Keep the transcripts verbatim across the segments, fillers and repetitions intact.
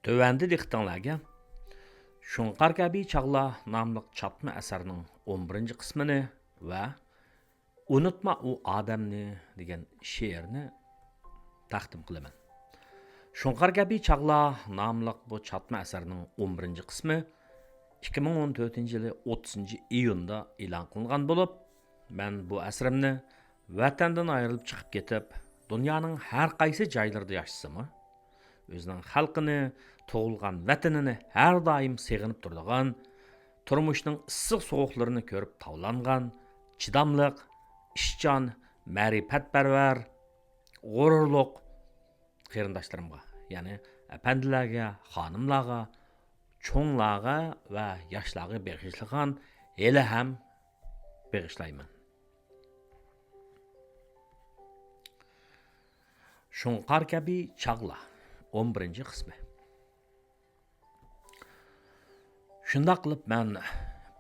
تۆۋەندە دىققىتىڭلارگە شۇڭقار كەبى چاغلار ناملىق چاتما ئەسەرنىڭ ئون بىرىنچى قىسمىنى ۋە ئۇنتۇما ئۇ ئادەمنى دېگەن شېئىرنى تەقدىم قىلىمەن. شۇڭقار كەبى چاغلار ناملىق بۇ چاتما ئەسەرنىڭ ئون بىرىنچى قىسمى ئىككى مىڭ ئون تۆتىنچى يىلى ئوتتۇزىنچى ئىيۇندا ئېلان قىلىنغان بولۇپ، مەن بۇ ئەسىرىمنى ۋەتەندىن ئايرىلىپ چىقىپ كېتىپ، دۇنيانىڭ ھەر قايسى جايلىرىدا ياشىسىمۇ، ئۆزىنىڭ خەلقىنى، تۇغۇلغان ۋەتىنىنى ھەر دائىم سېغىنىپ تۇرىدىغان، تۇرمۇشنىڭ ئىسسىق سوغۇقلىرىنى كۆرۈپ تاۋلانغان، چىداملىق، ئىشچان، مەرىپەتپەرۋەر، غۇرۇرلۇق قېرىنداشلىرىمغا، يەنى ئەپەندىلەرگە، خانىملارغا، چوڭلارغا ۋە ياشلارغا بېغىشلىغان ھېلىھەم بېغىشلايمەن. شۇڭقار كەبى چاغلار، ئون بىرىنچى قىسمى. شۇنداق قىلىپ مەن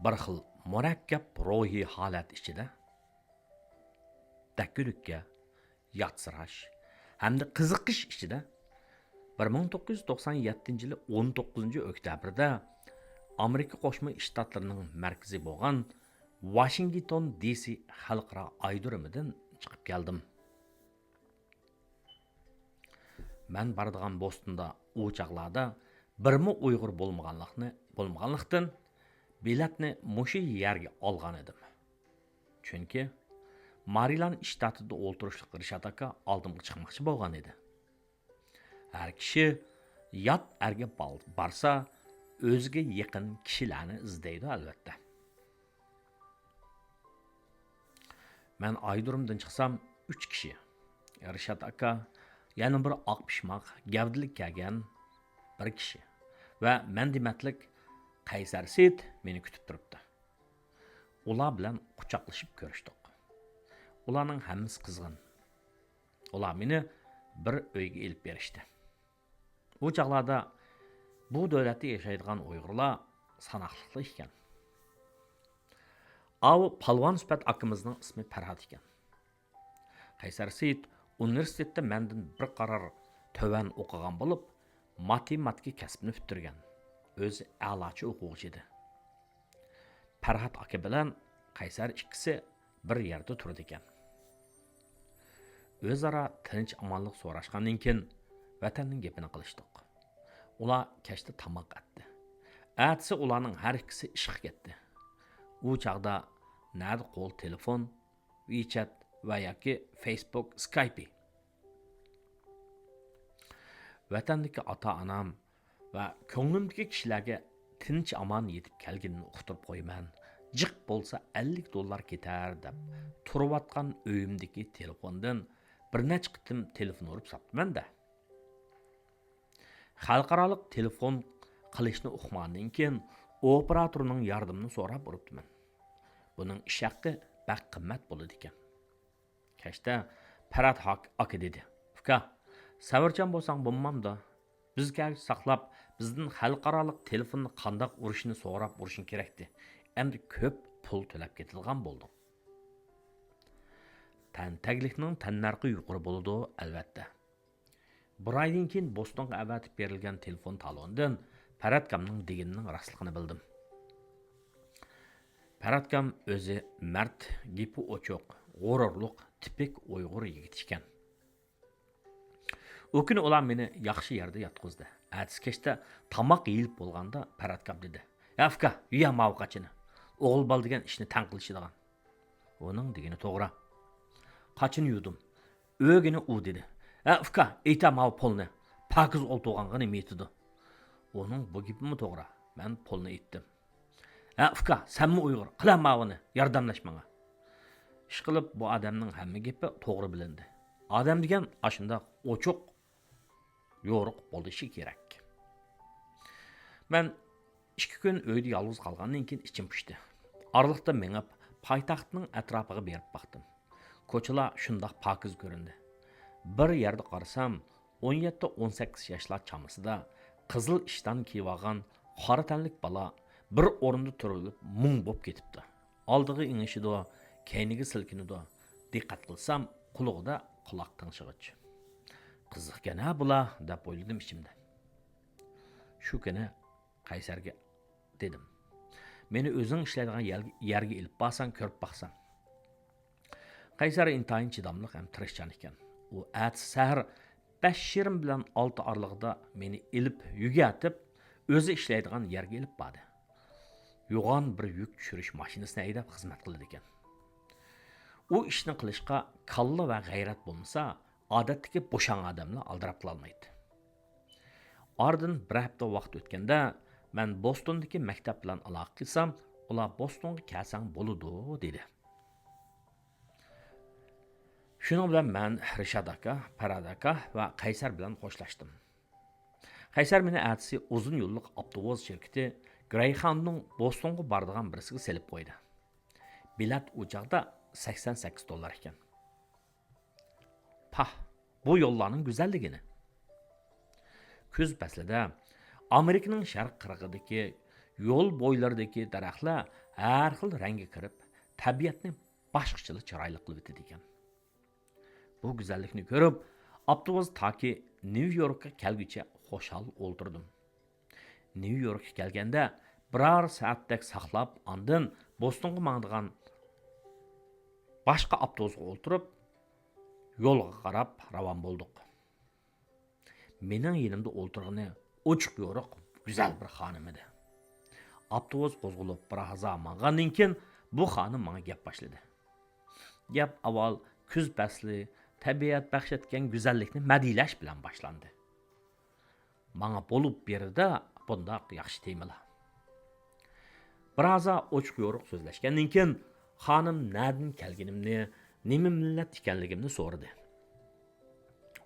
بىر خىل مۇرەككەپ روھىي ھالەت ئىچىدە، دەككىدۈككە، ياتسىراش ھەمدە قىزىقىش ئىچىدە بىر مىڭ توققۇز يۈز توقسان يەتتىنچى يىلى ئون توققۇزىنچى ئۆكتەبىردە ئامېرىكا قوشما شتاتلىرىنىڭ مەركىزى بولغان ۋاشىنگتون دى سى خەلقئارا ئايرودرومىدىن چىقىپ كەلدىم. مەن بارىدىغان بوستوندا ئۇ چاغلاردا بىرمۇ ئۇيغۇر بولمىغانلىقنى، بولمىغانلىقتىن، بېلەتنى مۇشۇ يەرگە ئالغان ئىدىم. چۈنكى مارىلاند شتاتىدا ئولتۇرۇشلۇق رىشات ئاكا ئالدىمغا چىقماقچى بولغان ئىدى. ھەر كىشى يات ئەرگە بال-، بارسا، ئۆزىگە يېقىن كىشىلەرنى ئىزدەيدۇ، ئەلۋەتتە. مەن ئايرودرومدىن چىقسام، ئۈچ كىشى، رىشات ئاكا، يەنە بىر ئاق پىشماق گەۋدىلىك كەلگەن بىر كىشى ۋە مەن دېمەتلىك قەيسەر سېيىت مېنى كۈتۈپ تۇرۇپتۇ. ئۇلار بىلەن قۇچاقلىشىپ كۆرۈشتۇق. ئۇلارنىڭ ھەممىسى قىزغىن. ئۇلار مېنى بىر ئۆيگە ئېلىپ بېرىشتى. ئۇ چاغلاردا بۇ دۆلەتتە ياشايدىغان ئۇيغۇرلار ساناقلىقلا ئىكەن. ئاۋۇ پالۋان سۈپەت ئاكىمىزنىڭ ئىسمى پەرھات ئىكەن. قەيسەر سېيىت ئۇنىۋېرسىتېتتا مەندىن بىر قارار تۆۋەن ئوقۇغان بولۇپ، ماتېماتىكا كەسپىنى پۈتتۈرگەن. ئۆزى ئەلاچى ئوقۇغۇچى ئىدى. پەرھات ئاكا بىلەن قەيسەر ئىككىسى بىر يەردە تۇرىدىكەن. ئۆزئارا تىنچ-ئامانلىق سوراشقاندىن كېيىن، ۋەتەننىڭ گېپىنى قىلىشتۇق. ئۇلار كەچتە تاماق ئەتتى. ئەتىسى ئۇلارنىڭ ھەر ئىككىسى ئىشقا كەتتى. ئۇ چاغدا نەدە قول تېلېفون، ۋىچەت ۋە ياكى فېيسبۇك، سكايپى. ۋەتەندىكى ئاتا-ئانام ۋە كۆڭلۈمدىكى كىشىلەرگە تىنچ-ئامان يېتىپ كەلگىنىنى ئۇقتۇرۇپ قويىمەن. جىق بولسا ئەللىك دوللار كېتەر دەپ تۇرۇۋاتقان ئۆيۈمدىكى تېلېفوندىن بىر نەچچە قېتىم تېلېفون ئۇرۇپ ساپتىمەن-دە. خەلقئارالىق تېلېفون قىلىشنى ئۇقماندىن كېيىن، ئوپېراتورنىڭ ياردىمىنى سوراپ ئۇرۇپتىمەن. بۇنىڭ ئىش ھەققى بەك قىممەت بولىدىكەن. كەچتە پەرھات ھاك-، ئاكا دېدى: «ئۇكا، سەۋرچان بولساڭ بولمامدۇ؟ بىز كەلگۈچە ساقلاپ، بىزدىن خەلقئارالىق تېلېفوننى قانداق ئۇرۇشنى سوراپ ئۇرۇشۇڭ كېرەكتى. ئەمدى كۆپ پۇل تۆلەپ كېتىدىغان بولدۇڭ.» تەنتەگلىكنىڭ تەننەرخى يۇقىرى بولىدۇ، ئەلۋەتتە. بىر ئايدىن كېيىن بوستونغا ئەۋەتىپ بېرىلگەن تېلېفون تالونىدىن پەرھاتكامنىڭ دېگىنىنىڭ راستلىقىنى بىلدىم. پەرھاتكام ئۆزى مەرد، گېپى ئوچۇق، غۇرۇرلۇق، تىپىك ئۇيغۇر يىگىتى ئىكەن. ئۇ كۈنى ئۇلار مېنى ياخشى يەردە ياتقۇزدى. ئەتىسى كەچتە تاماق يېيىلىپ بولغاندا پەرھاتكام دېدى: «يا ئۇكا، يۇيە ماۋۇ قاچىنى. ئوغۇل بالا دېگەن ئىشنى تەڭ قىلىشىدىغان.» ئۇنىڭ دېگىنى توغرا. قاچىنى يۇدۇم. ئۆگىنى ئۇ دېدى: «ھە، ئۇكا، ئېيتە ماۋۇ پولنى. پاكىز ئولتۇرغانغا نېمە يېتىدۇ؟» ئۇنىڭ بۇ گېپىمۇ توغرا. مەن پولنى ئېيتتىم. «ھە، ئۇكا، سەنمۇ ئۇيغۇر. قىلە ماۋۇنى. ياردەملەش ماڭا.» ئىشقىلىپ، بۇ ئادەمنىڭ ھەممە گېپى توغرا بىلىندى. ئادەم دېگەن ئاشۇنداق ئوچۇق، يورۇق بولۇشى كېرەك. مەن ئىككى كۈن ئۆيدە يالغۇز قالغاندىن كېيىن ئىچىم پۇشتى. ئارىلىقتا مېڭىپ، پايتەختنىڭ ئەتراپىغا بېرىپ باقتىم. كوچىلار شۇنداق پاكىز كۆرۈندى. بىر يەردە قارىسام، ئون يەتتە، ئون سەككىز ياشلار چامىسىدا قىزىل ئىشتان كىيىۋالغان قارا تەنلىك بالا بىر ئورۇندا تۈرۈلۈپ مۇڭ بولۇپ كېتىپتۇ. ئالدىغا ئېڭىشىدۇ، كەينىگە سىلكىنىدۇ. دىققەت قىلسام، قۇلىقىدا قۇلاق تىڭشىغۇچ. «قىزىقكەن ھە بۇلار» دەپ ئويلىدىم ئىچىمدە. شۇ كۈنى قەيسەرگە دېدىم، مېنى ئۆزۈڭ ئىشلەيدىغان يەر-، يەرگە ئېلىپ بارساڭ، كۆرۈپ باقسام. قەيسەر ئىنتايىن چىداملىق ھەم تىرىشچان ئىكەن. ئۇ ئەتىسى سەھەر بەش يېرىم بىلەن ئالتە ئارىلىقىدا مېنى ئېلىپ، يۈگەتىپ، ئۆزى ئىشلەيدىغان يەرگە ئېلىپ باردى. يوغان بىر يۈك چۈشۈرۈش ماشىنىسىنى ھەيدەپ خىزمەت قىلىدىكەن. ئۇ ئىشنى قىلىشقا كاللا ۋە غەيرەت بولمىسا، ئادەتتىكى بوشاڭ ئادەملا ئالدىراپ قىلالمايتتى. ئارىدىن بىر ھەپتە ۋاقىت ئۆتكەندە، مەن بوستوندىكى مەكتەپ بىلەن ئالاقە قىلسام، ئۇلار بوستونغا كەلسەڭ بولىدۇ، دېدى. شۇنىڭ بىلەن مەن رىشات ئاكا، پەرھات ئاكا ۋە قەيسەر بىلەن خوشلاشتىم. قەيسەر مېنى ئەتىسى ئۇزۇن يوللۇق ئاپتوبۇس شىركىتى گرەيخاندنىڭ بوستونغا بارىدىغان بىرسىگە سېلىپ قويدى. بېلەت ئۇ چاغدا سەكسەن سەككىز دوللار ئىكەن. پاھ، بۇ يوللارنىڭ گۈزەللىكىنى! كۈز پەسلىدە ئامېرىكىنىڭ شەرق قىرغىقىدىكى يول بويلىرىدىكى دەرەخلەر ھەر خىل رەڭگە كىرىپ، تەبىئەتنى باشقىچىلا چىرايلىق قىلىۋېتىدىكەن. بۇ گۈزەللىكنى كۆرۈپ، ئاپتوبۇس تاكى نيۇ يوركقا كەلگۈچە خۇشال ئولتۇردۇم. نيۇ يوركقا كەلگەندە بىرەر سائەتتەك ساقلاپ، ئاندىن بوستونغا ماڭىدىغان باشقا ئاپتوبۇسقا ئولتۇرۇپ، يولغا قاراپ راۋان بولدۇق. مېنىڭ يېنىمدا ئولتۇرغىنى ئوچۇق يورۇق گۈزەل بىر خانىم ئىدى. ئاپتوبۇس قوزغىلىپ بىر ھازا ماڭغاندىن كېيىن، بۇ خانىم ماڭا گەپ باشلىدى. گەپ ئاۋۋال كۈز پەسلى، تەبىئەت بەخش ئەتكەن گۈزەللىكنى مەدھىيلەش بىلەن باشلاندى. ماڭا بولۇپ بېرىدۇ بۇنداق ياخشى تېمىلار. بىر ھازا ئوچۇق يورۇق سۆزلەشكەندىن كېيىن، خانىم نەدىن كەلگىنىمنى، نېمە مىللەت ئىكەنلىكىمنى سورىدى.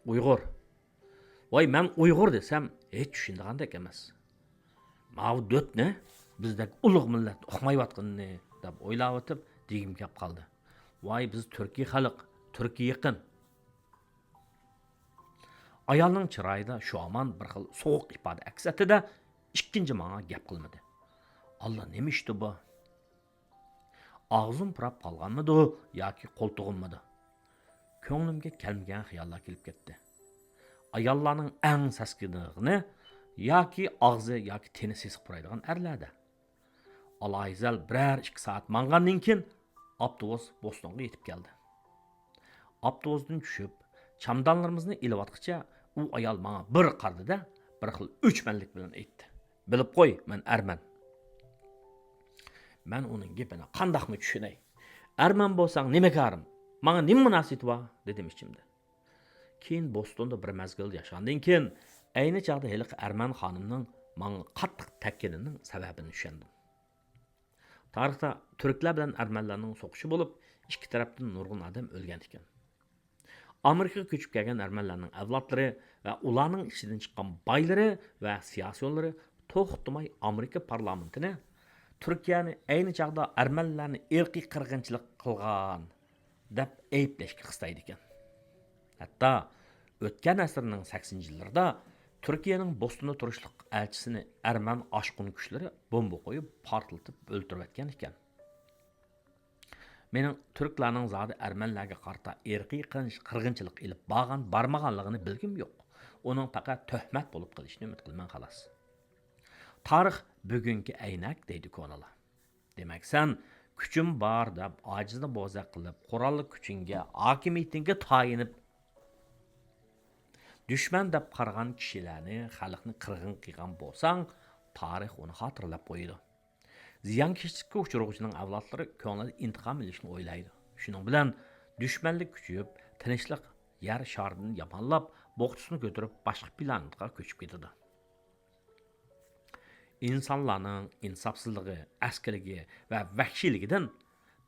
ئۇيغۇر. ۋاي، مەن ئۇيغۇر دېسەم، ھېچ چۈشىنىدىغاندەك ئەمەس. ماۋۇ دۆتنى بىزدەك ئۇلۇغ مىللەت ئۇقمايۋاتقىنىنى دەپ ئويلاۋېتىپ، دېگۈم كەپ قالدى. ۋاي، بىز تۈركىي خەلق، تۈركىي يېقىن. ئايالنىڭ چىرايىدا شۇ ھامان بىر خىل سوغۇق ئىپادە ئەكس ئەتتى-دە، ئىككىنچى ماڭا گەپ قىلمىدى. ئاللا، نېمە ئىشتۇ بۇ؟ ئاغزىم پۇراپ قالغانمىدۇ ياكى قولتۇغۇممىدۇ؟ كۆڭلۈمگە كەلمىگەن خىياللار كېلىپ كەتتى. ئاياللارنىڭ ئەڭ سەسكىنىدىغىنى ياكى ئاغزى ياكى تېنى سېسىق پۇرايدىغان ئەرلەردە. ئالاھىزەل بىرەر ئىككى سائەت ماڭغاندىن كېيىن، ئاپتوبۇس بوستونغا يېتىپ كەلدى. ئاپتوبۇستىن چۈشۈپ، چامادانلىرىمىزنى ئېلىۋاتقىچە، ئۇ ئايال ماڭا بىر قارىدى-دە، بىر خىل ئۆچمەنلىك بىلەن ئېيتتى، بىلىپ قوي، مەن ئەرمەن. مەن ئۇنىڭ گېپىنى قانداقمۇ چۈشىنەي؟ ئەرمەن بولساڭ نېمە كارىم؟ ماڭا نېمە مۇناسىۋىتى بار؟ دېدىم ئىچىمدە. كېيىن بوستوندا بىر مەزگىل ياشىغاندىن كېيىن، ئەينى چاغدا ھېلىقى ئەرمەن خانىمنىڭ ماڭا قاتتىق تەگكىنىنىڭ سەۋەبىنى چۈشەندىم. تارىختا تۈركلەر بىلەن ئەرمەنلەرنىڭ سوقۇشى بولۇپ، ئىككى تەرەپتىن نۇرغۇن ئادەم ئۆلگەن ئىكەن. ئامېرىكىغا كۆچۈپ كەلگەن ئەرمەنلەرنىڭ ئەۋلادلىرى ۋە ئۇلارنىڭ ئىچىدىن چىققان بايلىرى ۋە سىياسىيونلىرى توختىماي ئامېرىكا پارلامېنتىنى تۈركىيەنى ئەينى چاغدا ئەرمەنلەرنى ئىرقىي قىرغىنچىلىق قىلغان دەپ ئەيىبلەشكە قىستايدىكەن. ھەتتا ئۆتكەن ئەسىرنىڭ سەكسىنىنچى يىللىرىدا تۈركىيەنىڭ بوستوندا تۇرۇشلۇق ئەلچىسىنى ئەرمەن ئاشقۇن كۈچلىرى بومبا قويۇپ پارتلىتىپ ئۆلتۈرۈۋەتكەن ئىكەن. مېنىڭ تۈركلەرنىڭ زادى ئەرمەنلەرگە قارىتا ئىرقىي قىرغىنچ-، قىرغىنچىلىق ئېلىپ بارغان-بارمىغانلىقىنى بىلگۈم يوق. ئۇنىڭ پەقەت تۆھمەت بولۇپ قېلىشىنى ئۈمىد قىلىمەن، خالاس. تارىخ بۈگۈنكى ئەينەك، دەيدۇ كونىلار. دېمەك، سەن كۈچۈم بار دەپ، ئاجىزنى بوزەك قىلىپ، قوراللىق كۈچۈڭگە، ھاكىمىيىتىڭگە تايىنىپ، دۈشمەن دەپ قارىغان كىشىلەرنى، خەلقنى قىرغىن قىلغان بولساڭ، تارىخ ئۇنى خاتىرىلەپ قويىدۇ. زىيانكەشلىككە ئۇچرىغۇچىنىڭ ئەۋلادلىرى كۆڭلىدە ئىنتىقام ئېلىشنى ئويلايدۇ. شۇنىڭ بىلەن دۈشمەنلىك كۈچىيىپ، تىنچلىق يەر شارىدىن يامانلاپ، بوغچىسىنى كۆتۈرۈپ، باشقا پلانېتىغا كۆچۈپ كېتىدۇ. ئىنسانلارنىڭ ئىنساپسىزلىقى، ئەسكىلىكى ۋە ۋەھشىيلىكىدىن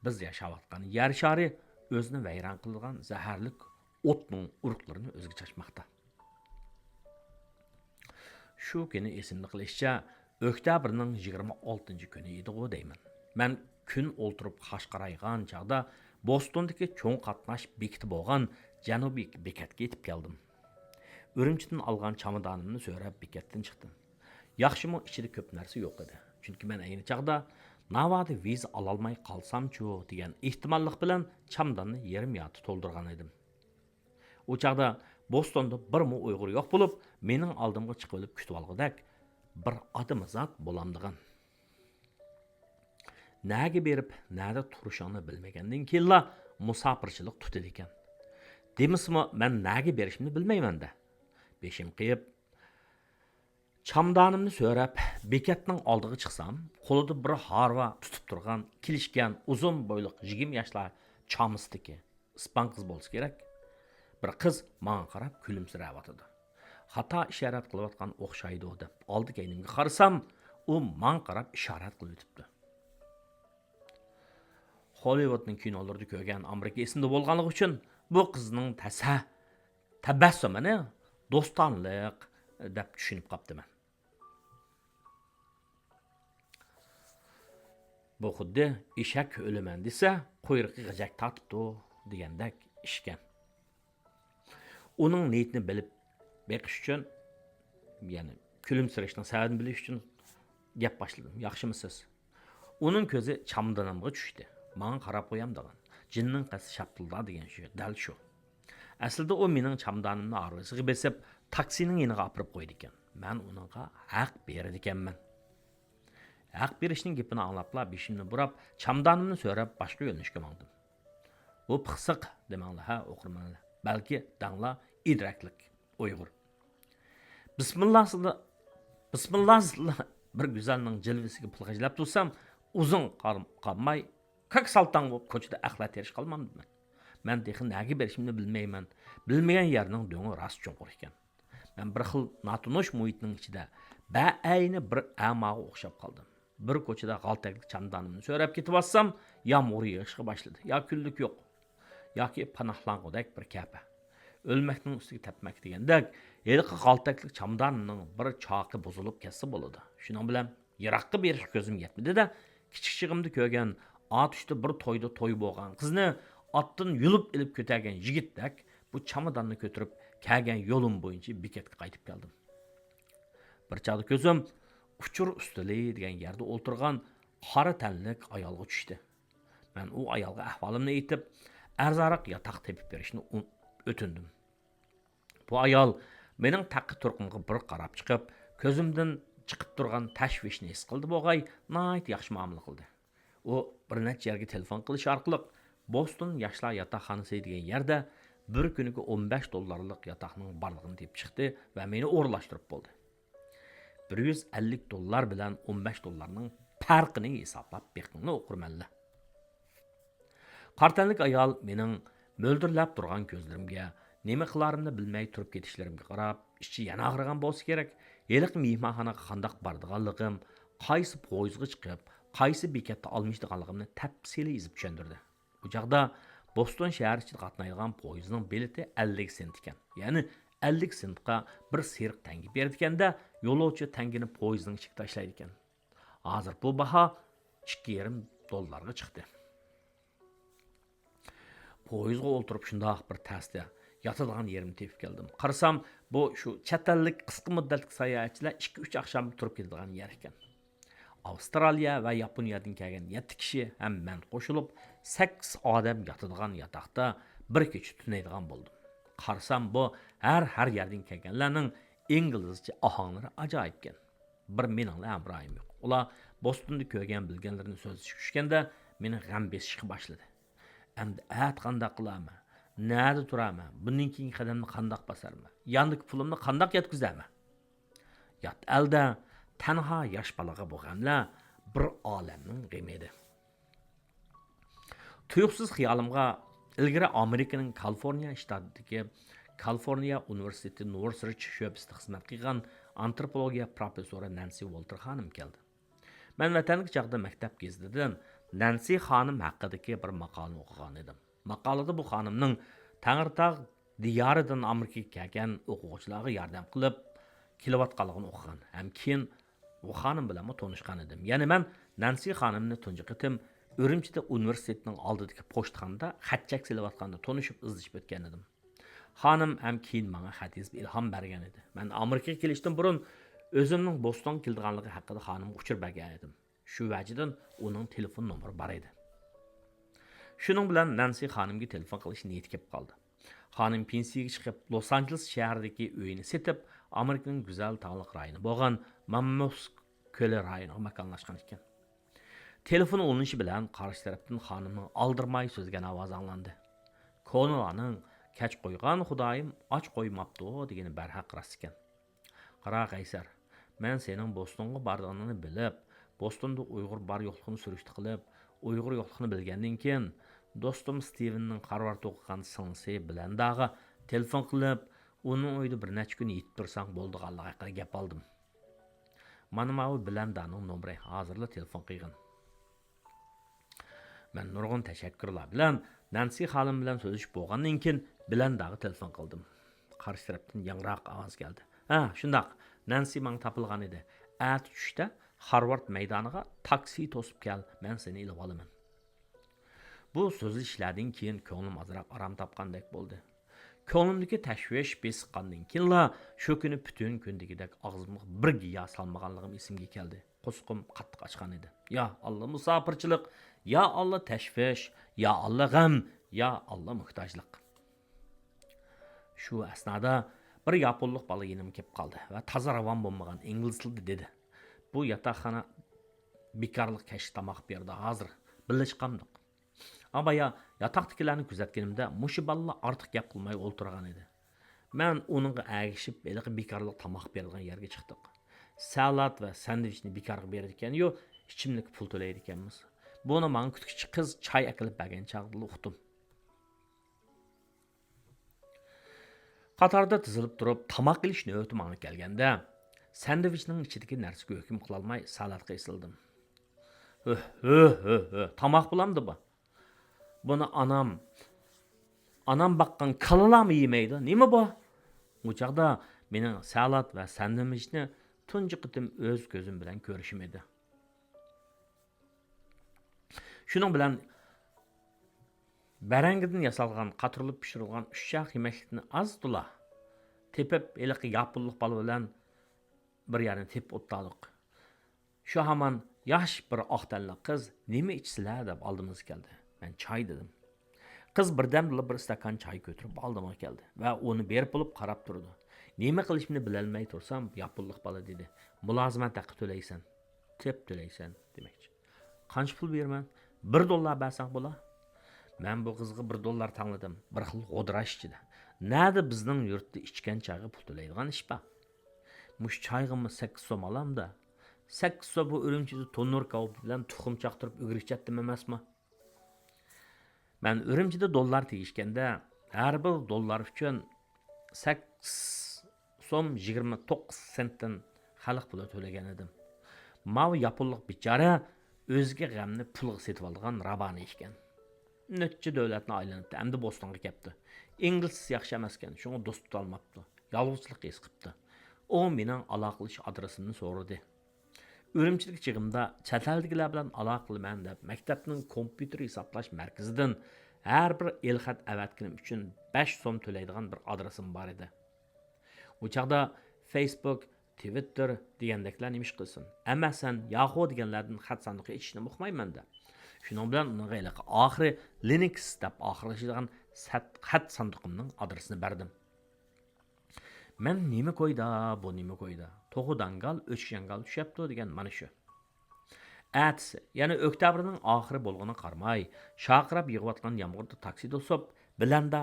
بىز ياشاۋاتقان يەر شارى ئۆزىنى ۋەيران قىلىدىغان زەھەرلىك ئوتنىڭ ئۇرۇقلىرىنى ئۆزىگە چاچماقتا. شۇ كۈنى ئېسىمدە قېلىشىچە، ئۆكتەبىرنىڭ يىگىرمە ئالتىنچى كۈنى ئىدىغۇ دەيمەن. مەن كۈن ئولتۇرۇپ قاش قارايغان چاغدا بوستوندىكى چوڭ قاتناش بېكىتى بولغان جەنۇبىي بېكەتكە يېتىپ كەلدىم. ئۈرۈمچىدىن ئالغان چامادانىمنى سۆرەپ بېكەتتىن چىقتىم. ياخشىمۇ ئىچىدە كۆپ نەرسە يوق ئىدى. چۈنكى مەن ئەينى چاغدا ناۋادا ۋىزا ئالالماي قالسامچۇ دېگەن ئېھتىماللىق بىلەن چاماداننى يېرىم يارتى تولدۇرغان ئىدىم. ئۇ چاغدا بوستوندا بىرمۇ ئۇيغۇر يوق بولۇپ، مېنىڭ ئالدىمغا چىقىۋېلىپ كۈتۈۋالغۇدەك بىر ئادىمى زات بولامدىغان. نەگە بېرىپ، نەدە تۇرۇشۇڭنى بىلمىگەندىن كېيىنلا مۇساپىرچىلىق تۇتىدىكەن. دېمىسىمۇ، مەن نەگە بېرىشىمنى بىلمەيمەن-دە. بېشىم قېيىپ، چامدانىمنى سۆرەپ، بېكەتنىڭ ئالدىغا چىقسام، قولىدا بىر ھارۋا تۇتۇپ تۇرغان، كېلىشكەن، ئۇزۇن بويلۇق، يىگىرمە ياشلار چامىسىدىكى ئىسپان قىز بولسا كېرەك، بىر قىز ماڭا قاراپ كۈلۈمسىرەۋاتىدۇ. خاتا ئىشارەت قىلىۋاتقان ئوخشايدۇ، دەپ ئالدى كەينىمگە قارىسام، ئۇ ماڭا قاراپ ئىشارەت قىلىۋېتىپتۇ. خوللىۋۇدنىڭ كىنولىرىدا كۆرگەن ئامېرىكا ئېسىمدە بولغانلىقى ئۈچۈن، بۇ قىزنىڭ تەسە-، تەبەسسۇمىنى دوستانىلىق دەپ چۈشىنىپ قاپتىمەن. بۇ خۇددى ئېشەك ئۆلىمەن دېسە، قۇيرۇقى غىجەك تارتىپتۇ دېگەندەك ئىشكەن. ئۇنىڭ نىيىتىنى بىلىپ بېقىش ئۈچۈن، يەنى كۈلۈمسىرەشنىڭ سەۋەبىنى بىلىش ئۈچۈن گەپ باشلىدىم. ياخشىمۇسىز؟ ئۇنىڭ كۆزى چامدىنىمغا چۈشتى. ماڭا قاراپ قويامدىغان. جىننىڭ قەستى شاپتۇلدار دېگەن شۇ، دەل شۇ. ئەسلىدە ئۇ مېنىڭ چامدانىمنى ھارۋىسىغا بېسىپ، تاكسىنىڭ يېنىغا ئاپىرىپ قويىدىكەن. مەن ئۇنىڭغا ھەق بېرىدىكەنمەن. ھەق بېرىشنىڭ گېپىنى ئاڭلاپلا بېشىمنى بۇراپ، چامدانىمنى سۆرەپ باشقا يۆنىلىشكە ماڭدىم. بۇ پىخسىق دېمەڭلار ھە ئوقۇرمەنلەر. بەلكى دەڭلار ئىدرەكلىك ئۇيغۇر. بىسمىللاسىلا، بىسمىللاسىلا بىر گۈزەلنىڭ جىلۋىسىگە پۇل خەجلەپ تۇرسام، ئۇزۇن قال-، قالماي كاك سالتاڭ بولۇپ كوچىدا ئەخلەت تېرىشقا ئالمامدىمەن. مەن تېخى نەگە بېرىشىمنى بىلمەيمەن. بىلمىگەن يەرنىڭ دۆڭى راست چوڭقۇر ئىكەن. مەن بىر خىل ناتونۇش مۇھىتنىڭ ئىچىدە بەئەينى بىر ئەماغا ئوخشاپ قالدىم. بىر كوچىدا غالتەكلىك چامدانىمنى سۆرەپ كېتىۋاتسام، يامغۇر يېغىشقا باشلىدى. يا كۈنلۈك يوق، ياكى پاناھلانغۇدەك بىر كەپە. ئۆلمەكنىڭ ئۈستىگە تەپمەك دېگەندەك، ھېلىقى غالتەكلىك چامدانىمنىڭ بىر چاقى بۇزۇلۇپ كەتسە بولىدۇ. شۇنىڭ بىلەن يىراققا بېرىشقا كۆزۈم يەتمىدى-دە، كىچىك چېغىمدا كۆرگەن ئاتۇشتا بىر تويدا توي بولغان قىزنى ئاتتىن يۇلۇپ ئېلىپ كۆتەرگەن يىگىتتەك بۇ چاماداننى كۆتۈرۈپ كەلگەن يولۇم بويىچە بېكەتكە قايتىپ كەلدىم. بىر چاغدا كۆزۈم ئۇچۇر ئۈستىلى دېگەن يەردە ئولتۇرغان قارا تەنلىك ئايالغا چۈشتى. مەن ئۇ ئايالغا ئەھۋالىمنى ئېيتىپ، ئەرزانراق ياتاق تېپىپ بېرىشنى ئۇ-، ئۆتۈندۈم. بۇ ئايال مېنىڭ تەققە تۇرقۇمغا بىر قاراپ چىقىپ، كۆزۈمدىن چىقىپ تۇرغان تەشۋىشنى ھېس قىلدى بولغاي، ناھايىتى ياخشى مۇئامىلە قىلدى. ئۇ بىر نەچچە يەرگە تېلېفون قىلىش ئارقىلىق، بوستون ياشلار ياتاقخانىسى دېگەن يەردە بىر كۈنىگە ئون بەش دوللارلىق ياتاقنىڭ بارلىقىنى تېپىپ چىقتى ۋە مېنى ئورۇنلاشتۇرۇپ بولدى. بىر يۈز ئەللىك دوللار بىلەن ئون بەش دوللارنىڭ پەرقىنى ھېسابلاپ بېقىڭلار، ئوقۇرمەنلەر. قارا تەنلىك ئايال مېنىڭ مۆلدۈرلەپ تۇرغان كۆزلىرىمگە، نېمە قىلارىمنى بىلمەي تۇرۇپ كېتىشلىرىمگە قاراپ، ئىچى يەنە ئاغرىغان بولسا كېرەك، ھېلىقى مېھمانخانىغا قانداق بارىدىغانلىقىم، قايسى پويىزغا چىقىپ، قايسى بېكەتتە ئالمىشىدىغانلىقىمنى تەپسىلىي يېزىپ چۈشەندۈردى. ئۇ چاغدا بوستون شەھەر ئىچىدە قاتنايدىغان پويىزنىڭ بېلىتى ئەللىك سېنت ئىكەن. يەنى ئەللىك سېنتقا بىر سېرىق تەڭگە بېرىدىكەن-دە، يولۇچى تەڭگىنى پويىزنىڭ ئىچىگە تاشلايدىكەن. ھازىر بۇ باھا ئىككى يېرىم دوللارغا چىقتى. پويىزغا ئولتۇرۇپ شۇنداق بىر تەستە ياتىدىغان يېرىمنى تېپىپ كەلدىم. قارىسام، بۇ شۇ چەت ئەللىك قىسقا مۇددەتلىك ساياھەتچىلەر ئىككى، ئۈچ ئاخشام تۇرۇپ كېتىدىغان يەر ئىكەن. ئاۋسترالىيە ۋە ياپونىيەدىن كەلگەن يەتتە كىشى ھەم مەن قوشۇلۇپ، سەككىز ئادەم ياتىدىغان ياتاقتا بىر كېچە تۈنەيدىغان بولدۇم. قارىسام، بۇ ھەر، ھەر يەردىن كەلگەنلەرنىڭ ئىنگلىزچە ئاھاڭلىرى ئاجايىپكەن. بىر مېنىڭلا ھەمراھىم يوق. ئۇلار بوستوندا كۆرگەن بىلگەنلىرىنى سۆزلىشىشكە چۈشكەندە، مېنى غەم بېسىشقا باشلىدى. ئەمدى ئەتە قانداق قىلارمەن؟ نەدە تۇرارمەن؟ بۇندىن كېيىنكى قەدەمنى قانداق باسارمەن؟ ياندىكى پۇلۇمنى قانداق يەتكۈزەرمەن؟ يات ئەلدە تەنھا ياش بالىغا بۇ غەملەر بىر ئالەمنىڭ غېمى ئىدى. تۇيۇقسىز خىيالىمغا ئىلگىرى ئامېرىكىنىڭ كالىفورنىيە شتاتىدىكى كالىفورنىيە ئۇنىۋېرسىتېتى نورسرىچ شۆبىسىدە خىزمەت قىلغان ئانتروپولوگىيە پروفېسسورى نەنسى ۋولتېر خانىم كەلدى. مەن ۋەتەندىكى چاغدا مەكتەپ گېزىتىدىن نەنسى خانىم ھەققىدىكى بىر ماقالىنى ئوقۇغان ئىدىم. ماقالىدا بۇ خانىمنىڭ تەڭرىتاغ دىيارىدىن ئامېرىكىغا كەلگەن ئوقۇغۇچىلارغا ياردەم قىلىپ كېلىۋاتقانلىقىنى ئوقۇغان ھەم كېيىن بۇ خانىم بىلەنمۇ تونۇشقان ئىدىم. يەنى مەن نەنسى خانىمنى تۇنجى قېتىم ئۈرۈمچىدە ئۇنىۋېرسىتېتنىڭ ئالدىدىكى پوچتىخانىدا خەت چەك سېلىۋاتقاندا تونۇشۇپ ئىزدىشىپ ئۆتكەن ئىدىم. خانىم ھەم كېيىن ماڭا خەت يېزىپ ئىلھام بەرگەن ئىدى. مەن ئامېرىكىغا كېلىشتىن بۇرۇن ئۆزۈمنىڭ بوستونغا كېلىدىغانلىقى ھەققىدە خانىمغا ئۇچۇر بەرگەن ئىدىم. شۇ ۋەجىدىن ئۇنىڭ تېلېفون نومۇرى بار ئىدى. شۇنىڭ بىلەن نەنسى خانىمگە تېلېفون قىلىش نىيىتى كېلىپ قالدى. خانىم پېنسىيىگە چىقىپ، لوس ئانژېلېس شەھىرىدىكى ئۆيىنى سېتىپ، ئامېرىكىنىڭ گۈزەل تاغلىق رايونى بولغان مامموس كۆلى رايونىغا ماكانلاشقان ئىكەن. تېلېفون ئۇلىنىشى بىلەن قارشى تەرەپتىن خانىمنىڭ ئالدىرىماي سۆزلىگەن ئاۋازى ئاڭلاندى. كونىلارنىڭ «كەچ قويغان خۇدايىم ئاچ قويماپتۇ» دېگىنى بەرھەق راست ئىكەن. «قارا، قەيسەر، مەن سېنىڭ بوستونغا بارىدىغىنىڭنى بىلىپ، بوستوندا ئۇيغۇر بار يوقلۇقىنى سۈرۈشتە قىلىپ، ئۇيغۇر يوقلۇقىنى بىلگەندىن كېيىن، دوستۇم ستىۋېننىڭ خارۋاردتا ئوقۇغان سىڭلىسى بلەنداغا تېلېفون قىلىپ، ئۇنىڭ ئۆيىدە بىر نەچچە كۈن يېتىپ تۇرساڭ بولىدىغانلىقى ھەققىدە گەپ ئالدىم. مانا ماۋۇ بلەندانىڭ نومۇرى، ھازىرلا تېلېفون قىلغىن.» مەن نۇرغۇن تەشەككۈرلار بىلەن نەنسى خانىم بىلەن سۆزلىشىپ بولغاندىن كېيىن، بىلەنداغا تېلېفون قىلدىم. قارشى تەرەپتىن ياڭراق ئاۋاز كەلدى. «ھە، شۇنداق، نەنسى ماڭا تاپىلغان ئىدى. ئەتە چۈشتە خارۋارد مەيدانىغا تاكسى توسۇپ كەل، مەن سېنى ئېلىۋالىمەن.» بۇ سۆزلىشىشلەردىن كېيىن كۆڭلۈم ئازراق ئارام تاپقاندەك بولدى. كۆڭلۈمدىكى تەشۋىش بېسىققاندىن كېيىنلا، شۇ كۈنى پۈتۈن كۈن دېگۈدەك ئاغزىمغا بىر گىياھ سالمىغانلىقىم ئېسىمگە كەلدى. قورسىقىم قاتتىق ئاچقان ئىدى. يا ئاللا مۇساپىرچىلىق، يا ئاللا تەشۋىش، يا ئاللا غەم، يا ئاللا موھتاجلىق. شۇ ئەسنادا بىر ياپونلۇق بالا يېنىمغا كېلىپ قالدى ۋە تازا راۋان بولمىغان ئىنگلىز تىلىدا دېدى: «بۇ ياتاقخانا بىكارلىق كەچلىك تاماق بېرىدۇ، ھازىر بىللە چىقامدۇق.» ئابايا ياتاقتىكىلەرنى كۆزەتكىنىمدە، مۇشۇ بالىلا ئارتۇق گەپ قىلماي ئولتۇرغان ئىدى. مەن ئۇنىڭغا ئەگىشىپ، ھېلىقى بىكارلىق تاماق بېرىدىغان يەرگە چىقتۇق. سالات ۋە ساندۋىچنى بىكارغا بېرىدىكەن-يۇ، ئىچىملىككە پۇل تۆلەيدىكەنمىز. بۇنى ماڭا كۈتكۈچى قىز چاي ئەكېلىپ بەرگەن چاغدىلا ئۇقتۇم. قاتاردا تىزىلىپ تۇرۇپ، تاماق ئېلىش نۆۋىتى ماڭا كەلگەندە، ساندۋىچنىڭ ئىچىدىكى نەرسىگە ھۆكۈم قىلالماي، سالاتقا ئېسىلدىم. ھۆھ، ھۆھ، ھۆھ، ھۆھ، تاماق بولامدۇ بۇ؟ بۇنى ئانام، ئانام باققان كالىلارمۇ يېمەيدۇ. نېمە بۇ؟ ئۇ چاغدا مېنىڭ سالات ۋە ساندۋىچنى تۇنجى قېتىم ئۆز كۆزۈم بىلەن كۆرۈشۈم ئىدى. شۇنىڭ بىلەن بەرەڭگىدىن ياسالغان، قاتۇرۇلۇپ پىشۇرۇلغان ئۈچ شاخ يېمەكلىكنى ئاز-تولا تېپىپ، ھېلىقى ياپونلۇق بالا بىلەن بىر يەرنى تېپىپ ئولتۇردۇق. شۇ ھامان ياش بىر ئاق تەنلىك قىز: «نېمە ئىچىسىلەر؟» دەپ ئالدىمىزغا كەلدى. مەن: «چاي» دېدىم. قىز بىردەمدىلا بىر ئىستاكان چاي كۆتۈرۈپ ئالدىمغا كەلدى ۋە ئۇنى بېرىپ بولۇپ قاراپ تۇرىدۇ. نېمە قىلىشىمنى بىلەلمەي تۇرسام، ياپونلۇق بالا دېدى: «مۇلازىمەت ھەققى تۆلەيسەن، تېپ تۆلەيسەن» دېمەكچى. «قانچە پۇل بېرىمەن؟» «بىر دوللار بەرسەڭ بولا.» مەن بۇ قىزغا بىر دوللار تەڭلىدىم، بىر خىل غودراش ئىچىدە. نەدە بىزنىڭ يۇرتتا ئىچكەن چايغا پۇل تۆلەيدىغان ئىش بار؟ مۇشۇ چايغىمۇ سەككىز سوم ئالامدا؟ سەككىز سوم بۇ ئۈرۈمچىدە تونۇر كاۋاپ بىلەن تۇخۇم چاقتۇرۇپ ئۆگرە ئىچەتتىم ئەمەسمۇ؟ مەن ئۈرۈمچىدە دوللار تېگىشكەندە، ھەر بىر دوللار ئۈچۈن سەككىز سوم يىگىرمە توققۇز سېنتتىن خەلق پۇلى تۆلىگەن ئىدىم. ماۋۇ ياپونلۇق بىچارە ئۆزگە غەمنى پۇلغا سېتىۋالىدىغان راۋانە ئىكەن. نەچچە دۆلەتنى ئايلىنىپتۇ، ئەمدى بوستونغا كەپتۇ. ئىنگلىزچىسى ياخشى ئەمەسكەن، شۇڭا دوست تۇتالماپتۇ. يالغۇزچىلىق ھېس قىپتۇ. ئۇ مېنىڭ ئالاقىلىشىش ئادرېسىمنى سورىدى. ئۈرۈمچىدىكى چېغىمدا چەت ئەلدىكىلەر بىلەن ئالاقە قىلىمەن دەپ، مەكتەپنىڭ كومپيۇتېر ھېسابلاش مەركىزىدىن ھەر بىر ئېلخەت ئەۋەتكىنىم ئۈچۈن بەش سوم تۆلەيدىغان بىر ئادرېسىم بار ئىدى. ئۇ چاغدا فېيسبۇك، تىۋىتتېر دېگەندەكلەر نېمە ئىش قىلسۇن؟ ئەمما سەن ياخۇ دېگەنلەردىن خەت ساندۇقى ئېچىشنى ئۇقمايمەن-دە. شۇنىڭ بىلەن ئۇنىڭغا ھېلىقى ئاخىرى لىنكس دەپ ئاخىرلىشىدىغان سەت-، خەت ساندۇقۇمنىڭ ئادرېسىنى بەردىم. مەن نېمە كويدا، بۇ نېمە كويدا؟ توخۇ داڭگال، ئۆچكە جاڭگال چۈشەپتۇ دېگەن مانا شۇ. ئەتىسى، يەنى ئۆكتەبىرنىڭ ئاخىرى بولغىنىغا قارىماي، شارقىراپ يېغىۋاتقان يامغۇردا تاكسى توسۇپ، بىلەندا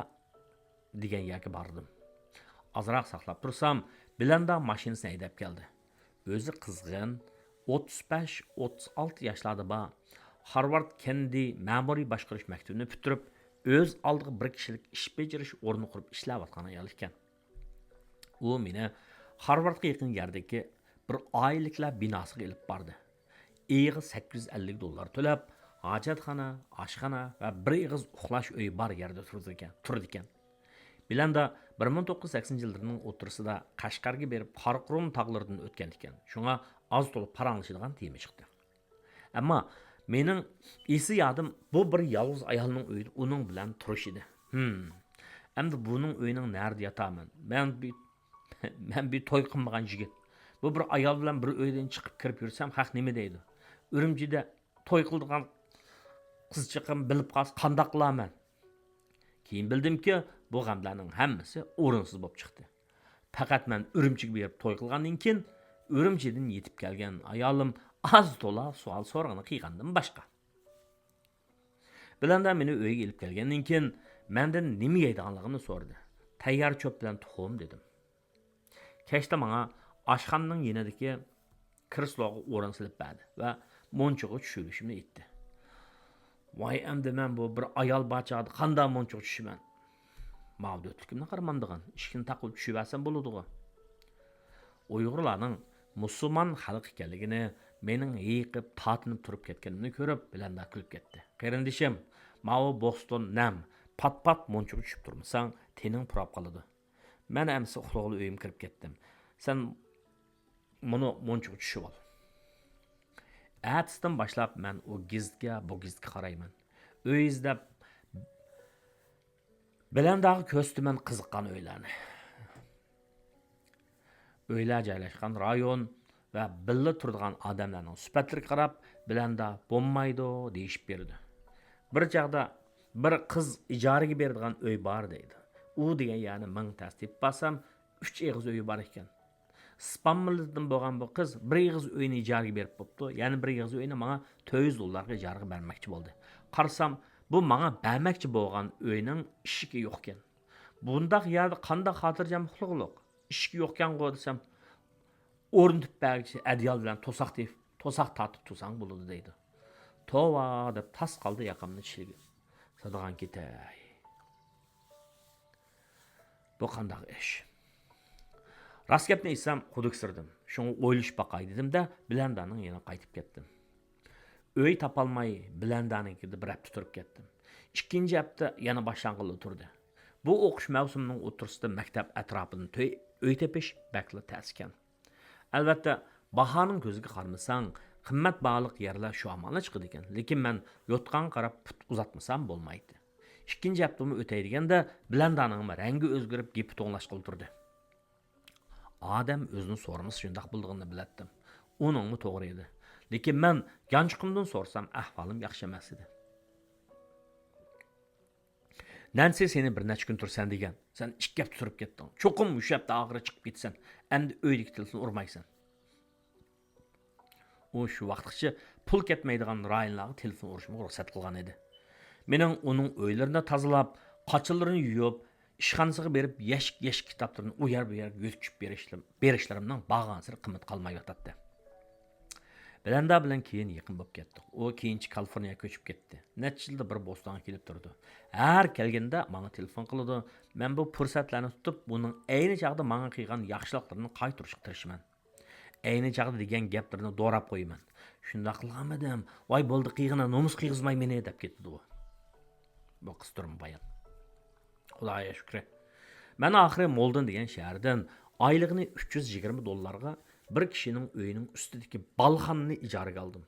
دېگەن يەرگە باردىم. ئازراق ساقلاپ تۇرسام، بىلەندا ماشىنىسىنى ھەيدەپ كەلدى. ئۆزى قىزغىن، ئوتتۇز بەش، ئوتتۇز ئالتە ياشلاردا بار، خارۋارد كېننېدى مەمۇرىي باشقۇرۇش مەكتىۋىنى پۈتتۈرۈپ، ئۆز ئالدىغا بىر كىشىلىك ئىش بېجىرىش ئورنى قۇرۇپ ئىشلەۋاتقان ئايال ئىكەن. ئۇ مېنى خارۋاردقا يېقىن يەردىكى بىر ئائىلىلىكلەر بىناسىغا ئېلىپ باردى. ئېيىغا سەككىز يۈز ئەللىك دوللار تۆلەپ، ھاجەتخانا، ئاشخانا ۋە بىر ئېغىز ئۇخلاش ئۆيى بار يەردە تۇرىدىكەن، تۇرىدىكەن. بىلەندە بىر مىڭ توققۇز يۈز سەكسىنىنچى يىللىرىنىڭ ئوتتۇرىسىدا قەشقەرگە بېرىپ، قاراقۇرۇم تاغلىرىدىن ئۆتكەن ئىكەن. شۇڭا ئاز-تولا پاراڭلىشىدىغان تېما چىقتى. ئەمما مېنىڭ ئېسىل يادىم بۇ بىر يالغۇز ئايالنىڭ ئۆيىدە ئۇنىڭ بىلەن تۇرۇش ئىدى. ھىم. ئەمدى بۇنىڭ ئۆيىنىڭ نەدە ياتامەن؟ مەن بىر، مەن بىر توي قىلمىغان يىگىت. بۇ بىر ئايال بىلەن بىر ئۆيدىن چىقىپ كىرىپ يۈرسەم، خەق نېمە دەيدۇ؟ ئۈرۈمچىدە توي قىلىدىغان قىزچىقىم بىلىپ قالسا قانداق قىلارمەن؟ كېيىن بىلدىمكى، بۇ غەملەرنىڭ ھەممىسى ئورۇنسىز بولۇپ چىقتى. پەقەت مەن ئۈرۈمچىگە بېرىپ توي قىلغاندىن كېيىن، ئۈرۈمچىدىن يېتىپ كەلگەن ئايالىم ئاز تولا سوئال سورىغىنى قىلغاندىن باشقا. بىلەندە مېنى ئۆيگە ئېلىپ كەلگەندىن كېيىن، مەندىن نېمە يەيدىغانلىقىمنى سورىدى. تەييار چۆپ بىلەن تۇخۇم دېدىم. كەچتە ماڭا ئاشخانىنىڭ يېنىدىكى كرېسلوغا ئورۇن سېلىپ بەردى ۋە مۇنچىغا چۈشۈرۈشۈمنى ئېيتتى. ۋاي ئەمدى مەن بۇ بىر ئايال بار چاغدا قانداق مۇنچىغا چۈشىمەن؟ ماۋۇ دۆتلۈكۈمنى قارىمامدىغان، ئىشىكنى تاقىۋېلىپ چۈشۈۋەرسەم بولىدىغۇ. ئۇيغۇرلارنىڭ مۇسۇلمان خەلق ئىكەنلىكىنى، مېنىڭ ھېيىقىپ، تارتىنىپ تۇرۇپ كەتكىنىمنى كۆرۈپ، بىلەندە كۈلۈپ كەتتى. قېرىندىشىم، ماۋۇ بوستون نەم، پات-پات مۇنچىغا چۈشۈپ تۇرمىساڭ، تېنىڭ پۇراپ قالىدۇ. مەن ئەمىسە ئۇخلىغىلى ئۆيۈمگە كىرىپ كەتتىم. سەن مۇنۇ مۇنچىغا چۈشۈۋال. ئەتىسىدىن باشلاپ مەن ئۇ گېزىتكە، بۇ گېزىتكە قارايمەن. ئۆي ئىزدەپ، بىلەنداغا كۆرسىتىمەن قىزىققان ئۆيلەرنى. ئۆيلەر جايلاشقان رايون ۋە بىللە تۇرىدىغان ئادەملەرنىڭ سۈپەتلىرىگە قاراپ، بىلەندا بولمايدۇ دېيىشىپ بېرىدۇ. بىر چاغدا بىر قىز ئىجارىگە بېرىدىغان ئۆي بار دەيدۇ. ئۇ دېگەن يەرنى مىڭ تەستە تېپىپ بارسام، ئۈچ ئېغىز ئۆيى بار ئىكەن. ئىسپان مىللىتىدىن بولغان بۇ قىز بىر ئېغىز ئۆينى ئىجارىگە بېرىپ بوپتۇ، يەنە بىر ئېغىز ئۆينى ماڭا تۆت يۈز دوللارغا ئىجارىگە بەرمەكچى بولدى. قارىسام، بۇ ماڭا بەرمەكچى بولغان ئۆينىڭ ئىشىكى يوقكەن. بۇنداق يەردە قانداق خاتىرجەم ئۇخلىغۇلۇق؟ ئىشىكى يوقكەنغۇ دېسەم، ئورنىتىپ بەرگۈچى ئەدىيال بىلەن توساق تېپىپ، توساق تارتىپ تۇرساڭ بولىدۇ دەيدۇ. توۋا دەپ تاس قالدى ياقامنى چىشلىگىلى. سادىغان كېتەي. بۇ قانداق ئىش؟ راست گەپنى ئېيتسام، خۇدۈكسىرىدىم. شۇڭا ئويلىشىپ باقاي دېدىم-دە، بىلەندانىڭ يېنىغا قايتىپ كەتتىم. ئۆي تاپالماي، بىلەندانىڭكىدە بىر ھەپتە تۇرۇپ كەتتىم. ئىككىنچى ھەپتە يەنە باشلانغىلى تۇردى. بۇ ئوقۇش مەۋسۇمىنىڭ ئوتتۇرىسىدا مەكتەپ ئەتراپىدىن تۆ-، ئۆي تېپىش بەكلا تەس ئىكەن. ئەلۋەتتە، باھانىڭ كۆزىگە قارىمىساڭ، قىممەت باھالىق يەرلەر شۇ ئامالدا چىقىدىكەن. لېكىن مەن يوتقانغا قاراپ پۇت ئۇزاتمىسام بولمايتتى. ئىككىنچى ھەپتىمۇ ئۆتەي دېگەندە، بىلەندانىڭمۇ رەڭگى ئۆزگىرىپ، گېپى توڭلاشقىلى تۇردى. ئادەم ئۆزىنى سورىمىسا شۇنداق بولىدىغىنىنى بىلەتتىم. ئۇنىڭمۇ توغرا ئىدى. لېكىن مەن يانچۇقۇمدىن سورىسام، ئەھۋالىم ياخشى ئەمەس ئىدى. نەنسى سېنى بىر نەچچە كۈن تۇرىسەن دېگەن. سەن ئىككى ھەپتە تۇرۇپ كەتتىڭ. چوقۇم مۇشۇ ھەپتە ئاخىرى چىقىپ كېتىسەن. ئەمدى ئۆيدىكى تېلېفون ئۇرمايسەن. ئۇ شۇ ۋاقىتقىچە پۇل كەتمەيدىغان رايونلارغا تېلېفون ئۇرۇشۇمغا رۇخسەت قىلغان ئىدى. مېنىڭ ئۇنىڭ ئۆيلىرىنى تازىلاپ، قاچىلىرىنى يۇيۇپ، ئىشخانىسىغا بېرىپ يەشىك-يەشىك كىتابلىرىنى ئۇ يەر-بۇ يەرگە يۆتكىشىپ بېرىشلىرىم-، بېرىشلىرىمنىڭ بارغانسېرى قىممىتى قالمايۋاتاتتى. بىلەندا بىلەن كېيىن يېقىن بولۇپ كەتتۇق. ئۇ كېيىنچە كالىفورنىيەگە كۆچۈپ كەتتى. نەچچە يىلدا بىر بوستونغا كېلىپ تۇرىدۇ. ھەر كەلگىنىدە ماڭا تېلېفون قىلىدۇ. مەن بۇ پۇرسەتلەرنى تۇتۇپ، ئۇنىڭ ئەينى چاغدا ماڭا قىلغان ياخشىلىقلىرىنى قايتۇرۇشقا تىرىشىمەن. ئەينى چاغدا دېگەن گەپلىرىنى دوراپ قويىمەن. شۇنداق قىلغانمىدىم؟ ۋاي بولدى، قىلغىنە، نومۇس قىيغۇزماي مېنى، دەپ كېتىدۇ ئۇ. بۇ قىستۇرما بايان. خۇدايا شۈكرى. مەن ئاخىرى مولدېن دېگەن شەھەردىن ئايلىقىنى ئۈچ يۈز يىگىرمە دوللارغا بىر كىشىنىڭ ئۆيىنىڭ ئۈستىدىكى بالخانىنى ئىجارىگە ئالدىم.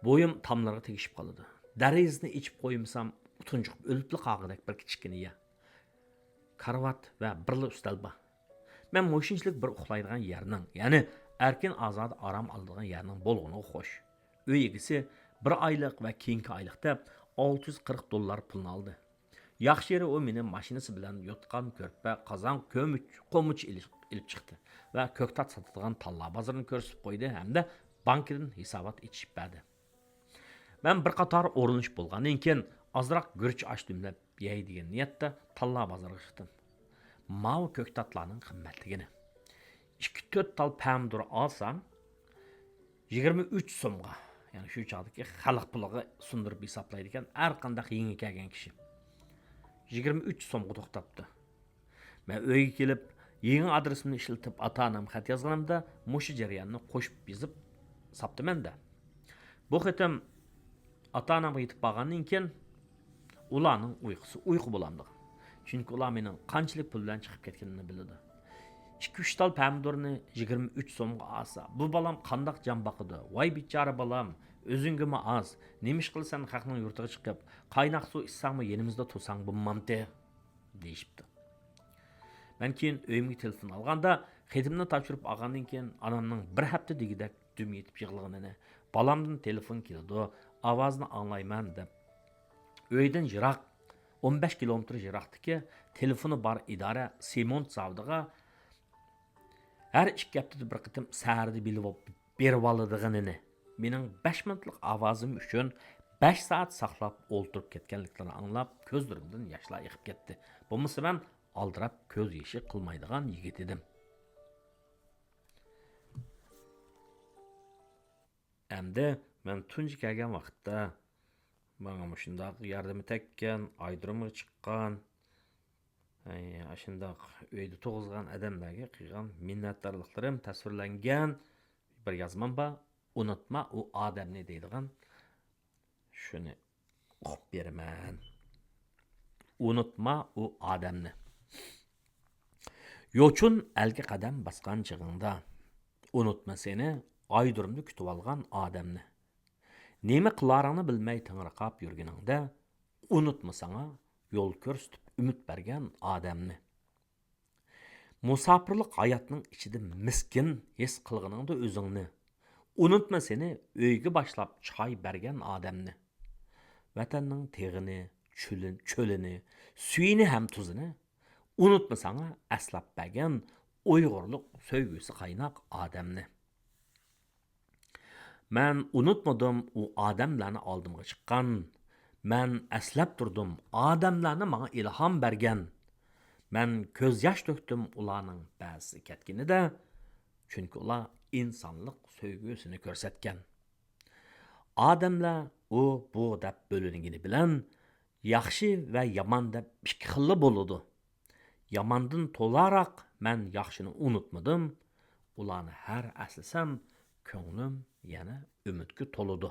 بويۇم تاملىرىغا تېگىشىپ قالىدۇ. دېرىزىنى ئېچىپ قويمىسام، تۇنجۇقۇپ ئۆلۈپلا قالغۇدەك بىر كىچىككىنە يەر. كارىۋات ۋە بىرلا ئۈستەل بار. مەن مۇشۇنچىلىك بىر ئۇخلايدىغان يەرنىڭ، يەنى ئەركىن ئازادە ئارام ئالىدىغان يەرنىڭ بولغىنىغا خوش. ئۆي ئىگىسى بىر ئايلىق ۋە كېيىنكى ئايلىق دەپ ئالتە يۈز قىرىق دوللار پۇلنى ئالدى. ياخشى يېرى ئۇ مېنى ماشىنىسى بىلەن يوتقان، كۆرپە، قازان، كۆمۈچ، قومۇچ ئېلىش-، ئېلىپ چىقتى ۋە كۆكتات ساتىدىغان تاللا بازىرىنى كۆرسىتىپ قويدى ھەمدە بانكىدىن ھېسابات ئېچىشىپ بەردى. مەن بىر قاتار ئورۇنلىشىپ بولغاندىن كېيىن، ئازراق گۈرۈچ ئاش دۈملەپ يەي دېگەن نىيەتتە تاللا بازىرىغا چىقتىم. ماۋۇ كۆكتاتلارنىڭ قىممەتلىكىنى. ئىككى تۆت تال پەمىدۇر ئالسام، يىگىرمە ئۈچ سومغا، يەنى شۇ چاغدىكى خەلق پۇلىغا سۇندۇرۇپ ھېسابلايدىكەن ھەر قانداق يېڭى كەلگەن كىشى. يىگىرمە ئۈچ سومغا توختاپتۇ. مەن ئۆيگە كېلىپ، يېڭى ئادرېسىمنى ئىشلىتىپ، ئاتا-ئانامغا خەت يازغىنىمدا، مۇشۇ جەرياننى قوشۇپ يېزىپ ساپتىمەن-دە. بۇ قېتىم ئاتا-ئانامغا يېتىپ بارغاندىن كېيىن، ئۇلارنىڭ ئۇيقۇسى ئۇيقۇ بولامدىغان. چۈنكى ئۇلار مېنىڭ قانچىلىك پۇل بىلەن چىقىپ كەتكىنىمنى بىلىدۇ. ئىككى-ئۈچ تال پەمىدۇرنى يىگىرمە ئۈچ سومغا ئالسا، بۇ بالام قانداق جان باقىدۇ؟ ۋاي بىچارە بالام، ئۆزۈڭگىمۇ ئاز. نېمىش قىلىسەن خەقنىڭ يۇرتىغا چىقىپ، قايناق سۇ ئىچسەڭمۇ يېنىمىزدا تۇرساڭ بولمامتى؟ دېيىشىپتۇ. مەن كېيىن ئۆيۈمگە تېلېفون ئالغاندا، خېتىمنى تاپشۇرۇپ ئالغاندىن كېيىن، ئانامنىڭ بىر ھەپتە دېگۈدەك دۈم يېتىپ يىغلىغىنىنى، بالامدىن تېلېفون كېلىدۇ، ئاۋازىنى ئاڭلايمەن، دەپ، ئۆيدىن يىراق، ئون بەش كىلومېتىر يىراقتىكى تېلېفونى بار ئىدارە سېمونت زاۋۇتىغا ھەر ئىككى ھەپتىدە بىر قېتىم سەھەردە بىلىپ بېرىۋالىدىغىنىنى، مېنىڭ بەش مىنۇتلۇق ئاۋازىم ئۈچۈن بەش سائەت ساقلاپ ئولتۇرۇپ كەتكەنلىكلىرىنى ئاڭلاپ، كۆزلىرىمدىن ياشلار ئېقىپ كەتتى. بولمىسا مەن ئالدىراپ كۆز يېشى قىلمايدىغان يىگىت ئىدىم. ئەمدى مەن تۇنجى كەلگەن ۋاقىتتا ماڭا مۇشۇنداق ياردىمى تەگكەن، ئايرودرومغا چىققان، ئەي، ئاشۇنداق ئۆيدە تۇغۇزغان ئادەملەرگە قىلغان مىننەتدارلىقلىرىم تەسۋىرلەنگەن بىر يازمام بار. ئۇنتۇما ئۇ ئادەمنى دەيدىغان. شۇنى ئوقۇپ بېرىمەن. ئۇنتۇما ئۇ ئادەمنى. يوچۇن ئەلگە قەدەم باسقان چېغىڭدا، ئۇنتۇما سېنى ئايرودرومدا كۈتۈۋالغان ئادەمنى. نېمە قىلارىڭنى بىلمەي تېڭىرقاپ يۈرگىنىڭدە، ئۇنتۇما ساڭا يول كۆرسىتىپ ئۈمىد بەرگەن ئادەمنى. مۇساپىرلىق ھاياتنىڭ ئىچىدە مىسكىن ھېس قىلغىنىڭدا ئۆزۈڭنى، ئۇنتۇما سېنى ئۆيگە باشلاپ چاي بەرگەن ئادەمنى. ۋەتەننىڭ تېغىنى، چۆلى-، چۆلىنى، سۈيىنى ھەم تۇزىنى ئۇنتۇما ساڭا ئەسلەپ بەرگەن ئۇيغۇرلۇق سۆيگۈسى قايناق ئادەمنى. مەن ئۇنتۇمىدىم ئۇ ئادەملەرنى ئالدىمغا چىققان. مەن ئەسلەپ تۇردۇم ئادەملەرنى ماڭا ئىلھام بەرگەن. مەن كۆز ياش تۆكتۈم ئۇلارنىڭ بەزىسى كەتكىنىدە، چۈنكى ئۇلار ئىنسانلىق سۆيگۈسىنى كۆرسەتكەن. ئادەملەر ئۇ، بۇ دەپ بۆلۈنگىنى بىلەن، ياخشى ۋە يامان دەپ ئىككى خىللا بولىدۇ. ياماندىن تولاراق مەن ياخشىنى ئۇنتۇمىدىم. ئۇلارنى ھەر ئەسلىسەم، كۆڭلۈم يەنە ئۈمىدكە تولىدۇ.